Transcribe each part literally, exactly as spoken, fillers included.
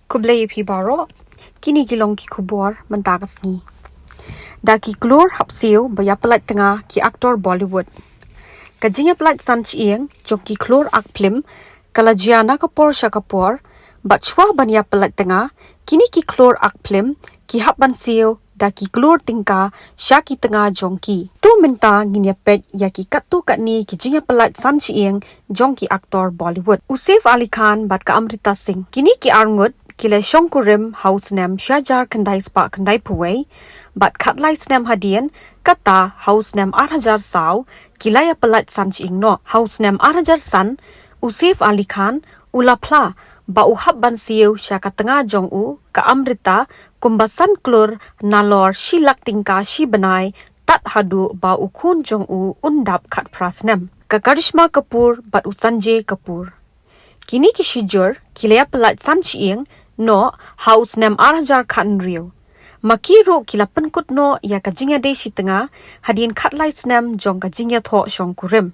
Khublei ïa phi baroh. Kine ki long ki khubor mynta ka sngi. Da ki klur hap siew ba ïapyllait tnga ki aktor Bollywood. Ka jingïapyllait san shyieng jong ki klur ak phlim ka la jia na ka por sha ka por, bad shuwa ban ïapyllait tnga, kine ki klur ak phlim ki hap ban siew da ki klur tyngka sha ki tnga jong ki. To mynta ngin ïa peit ïa ki katto katne ki jingïapyllait san shyieng jong ki aktor Bollywood. U Saif Ali Khan bad ka Amrita Singh. Kine ki arngut ki la shongkurim ha u snem shihajar khyndai spah khyndai phew wei, bad khatlai snem hadien kata ha u snem ar hajar saw ki la ïapyllait san shyieng noh. Ha u snem ar hajar san, u Saif Ali Khan u la phla ba u hap ban siew sha ka tnga jong u ka Amrita kumba san klur nalor shi lak tyngka shi bnai, tad haduh ba u khun jong u un dap khatphra snem, ka Karisma Kapoor bad u Sanjay Kapoor. Kine ki shijur ki la ïapyllait san shyieng noh ha u snem ar hajar khathynriew. Ma ki ruh ki la pynkut noh ïa ka jingïadei shi tnga hadien khatlai snem jong ka jingïathoh shongkurim.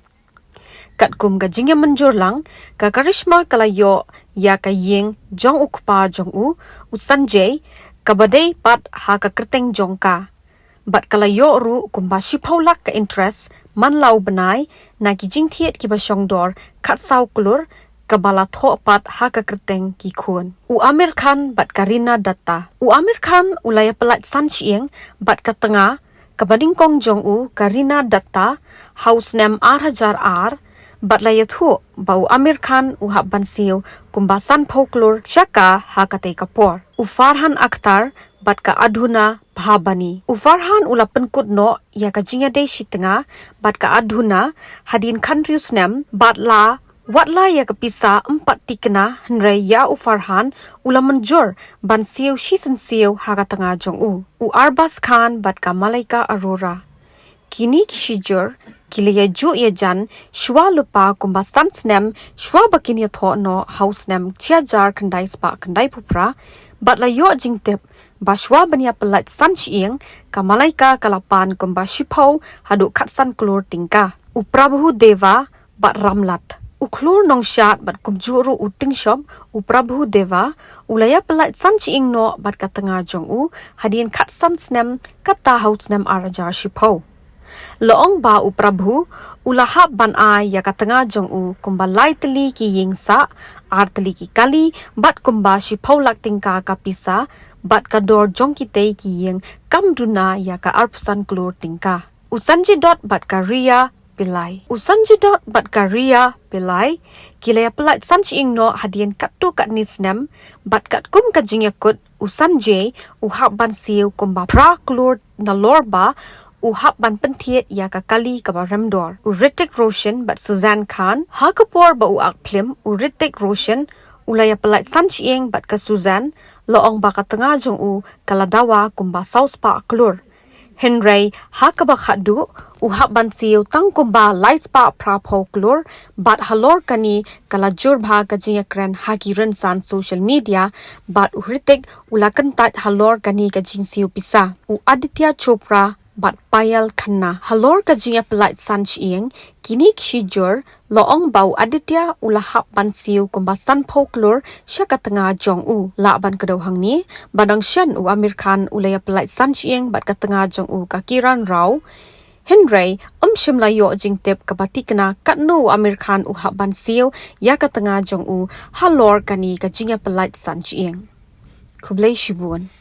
Katkum ka jingïamynjur lang, ka Karisma ka la ïoh ïa ka ïing jong u kpa jong u, u Sanjay, kaba dei pat ha ka kyrteng jong ka, bad ka la ïoh ruh kumba shiphew lak ka interest man la u bnai na ki jingthied kiba shongdor khatsaw klur, kaba la thoh pat ha ka kyrteng ki khun. U Aamir Khan bad ka Reena Dutta. U Aamir Khan u la ïapyllait san shyieng bad ka tnga kaba nyngkong jong u ka Reena Dutta ha u snem ar hajar ar, bad la ïathuh ba u Aamir Khan u hap ban siew kumba sanphew klur sha ka ha katei ka por. U Farhan Akhtar bad ka Adhuna Bhabani. U Farhan u la pynkut noh ïa ka jingïadei shi tnga bad ka Adhuna hadien khathynriew snem, bad la, wat la ïa ka pisa ym pat thikna, hynrei ïa u Farhan u la mynjur ban siew shi sien siew ha ka tnga jong u. U Arbaaz Khan bad ka Malaika Arora. Kine ki shijur ki la ïajuh ïajan shuwa lypa kumba san snem shuwa ba kin ïathoh noh ha u snem shihajar khyndai spah khyndai phew phra, bad la ïoh jingtip ba shuwa ban ïapyllait san shyieng, ka Malaika ka la pan kumba shiphew haduh khatsan klur tyngka. U Prabhu Deva bad Ramlat. U khlur nongshad bad kumjuh ruh u tyngshop, u Prabhu Deva, u la ïapyllait san shyieng noh bad ka tnga jong u hadien khatsan snem, kata ha u snem ar hajar shiphew. La ong ba u Prabhu u la hap ban ai ïa ka tnga jong u kumba lai tylli ki ïing sah, ar tylli ki kali, bad kumba shiphew lak tyngka ka pisa, bad ka dor jong kitei ki ïing kam duna ïa ka arphew san klur tyngka. U Sanjay Dutt bad ka Riya Pillai. U Sanjay Dutt bad ka Riya Pillai ki la ïapyllait san shyieng noh hadien katto katne snem, bad katkum ka jingïakut, u Sanjay u hap ban siew kumba phra klur nalor ba u hap ban pynthied ïa ka kali kaba rem dor. U Hrithik Roshan bad Suzanne Khan. Ha ka por ba u ak phlim, u Hrithik Roshan u la ïapyllait san shyieng bad ka Suzanne, la ong ba ka tnga jong u ka la dawa kumba saw spah klur. Hynrei ha kaba khatduh u hap ban siew tang kumba lai spah phra phew klur, bad halor kane ka la jur bha ka jingïakren ha ki rynsan social media, bad u Hrithik u la kyntait halor kane ka jingsiew pisa. U Aditya Chopra bad Payal Khanna. Halor ka jingïapyllait san shyieng, kine ki shijur, la ong ba u Aditya u la hap ban siew kumba sanphew klur sha ka tnga jong u. Lah ban kdew hangne, ba dang shen u Aamir Khan u la ïapyllait san shyieng bad ka tnga jong u ka Kiran Rao. Hynrei ym shym la ïoh jingtip kaba thikna katno u Aamir Khan u hap ban siew ïa ka tnga jong u halor kane ka jingïapyllait san shyieng. Khublei shibun.